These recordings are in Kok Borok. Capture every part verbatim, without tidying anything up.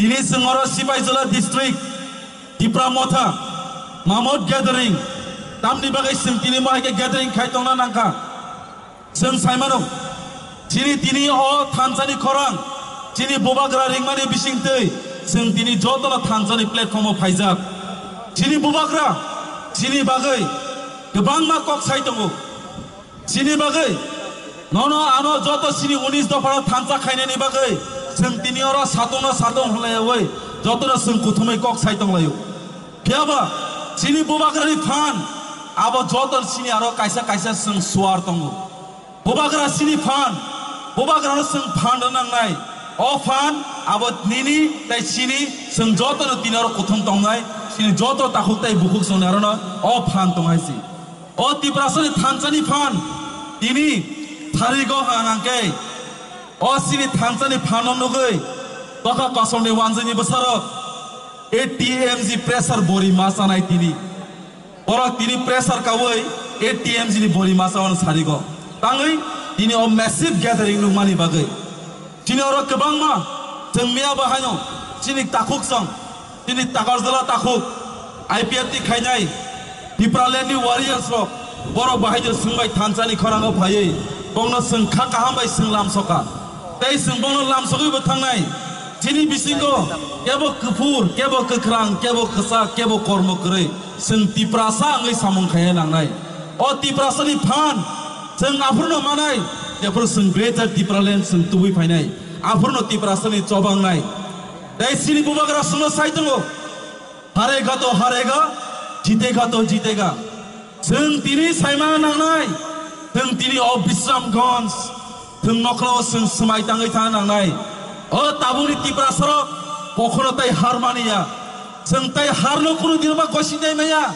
Tini chwng oro Sipaijala district, Tipra Motha, Mamot gathering, tamni bagwi chwng tini mo hai khe gathering khai tongna nangkha. Chwng saimano, chini tini o thansani khorang, chini bubagra ringmani bisingtwi, chwng tini jotono thansani platform o phaijak. Chini bubagra, chini bagwi kwbangma kok sai tongo. Chini bagwi, nono ano joto chini unis dophano thansa khainani bagwi, chwng tini oro satungno satung hwnlaiwi, jotono chwng kuthumwi kok sai tonglaio. Phiyaba, chini bubagrani phan, abo joto chini aro kaisa kaisa chwng suar tongo. Bubagra chini phan, bubagrano chwng phan rw nangnai. O phan, abo nini, tei chini, chwng jotono tini oro kuthum tongnai, chini joto takhuk tei bukhuk chwngni arono o phan tongnai si. O Tiprasani thansani phan, tini, tharigo hwnang khe, o chini thansani phano nugwi, tokha kosolni wanjwini bwsarok, A T M G pressure bori ma chanai tini. Borok tini pressure kawi A T M G ni bori masa wano sarigo. Tangwi tini o massive gathering nukmani bagwi. Chini oro kwbangma chwng miya bahaino chini takhuk chwng, chini Takarjala takhuk, I P F T khainai Tipraland ni warriors rok borok bahaino chwng bai thansani khorango phaiwi bongno chwng kha kaham bai chwng lamsoka. Tei chwng bono lamsogwi bo thangnai. Chini bisingo kebo kuphur, kebo kwkhrang, kebo kwchak, kebo kormo kwrwi. Chwng Tiprasa wngwi samung khaiya nangnai. O Tiprasani phan chwng aphurno manai, jephuru chwng Greater Tipraland chwng tubui phainai. Aphurno Tiprasani chobangnai. Tei chini bubagra chwngno sai tongo. Harega to harega, jitega to jitega. Chwng tini saima nangnai, chwng tini o Bisramganj, chwng nokhrao chwng swmai tangwi thang nangnai. O tabukni Tiprasarok kokhono tai har mani ya. Chwng tai harno kunu dirma gosi nai maya.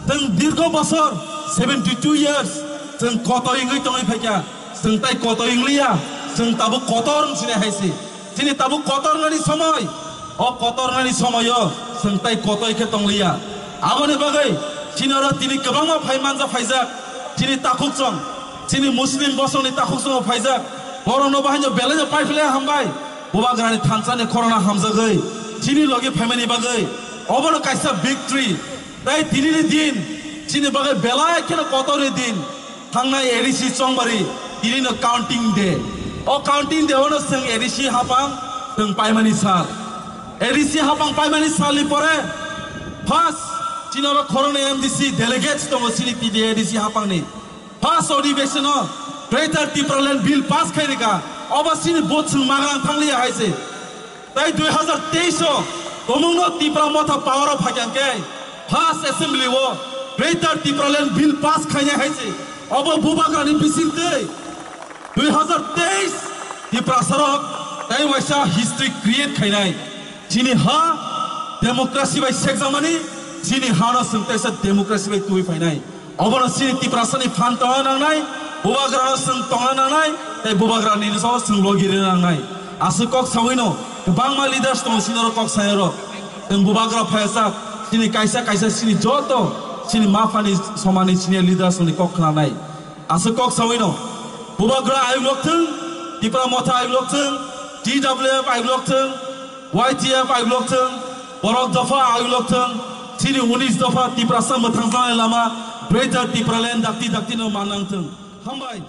Chwng dirgo bosor, seventy two years, chwng kotoi wngwi tongwi phaikha. Chwng tai kotoi wngliya, chwng tabuk kotor wng sinai hai se. Chini tabuk kotor nani somoi, o kotor nani somoio chwng tai kotoi khe tongliya. Aboni bagwi chini oro tini kwbangma phai manja phaijak. Chini takhuk chwng, chini Muslim bosongni takhuk chwng phaijak. Borokno bahaino belai no pai phle hambai. Bubagrani thansani khorana hamjagwi chini logi phaimani bagwi obono kaisa victory. Tai tini ni din chini bagwi belai kheno kotor ni din. Thangnai A D C Chongbari, tini no counting day. O counting day ono chwng A D C hapang chwng paimani sal. A D C hapang paimani salni pore first chini oro khoroknwi M D C delegates tongo chini T D A D C hapangni. First odhibeshon o Greater Tipraland Bill pass khairika. Obo chini vote chwng magrang thangliya hai se. Tai dui hazar teis o tomungno Tipra Motha power o phaikha khe first assembly o Greater Tipraland Bill pass khainai hai se. Obo bubagrani bisingtwi dui hazar teis Tiprasarok tai waisa history create khainai. Chini ha democracy bai sekjakmani, chini ha no chwng teisa democracy bai twi phainai. Obono chini Tiprasani phan tongna nangnai, bubagrano chwng tongna nangnai, tei bubagrani nisabo chwng logi rwna nangnai. Aswk kok sawino kwbangma leaders tongo chini oro kok sairok. Chwng bubagra phaiyasak, chini kaisa kaisa chini joto chini maphani somani senior leaders ni kok khwnanai. Aswk kok sawino bubagra ayuk lok thwng, Tipra Motha ayuk lok thwng, T W F ayuk lok thwng, Y T F ayuk lok thwng, borok dopha ayuk lok thwng, chini unis dopha Tiprasa mwthangjaknai lama Greater Tipraland dakti dakti no manang thwng. Hambai.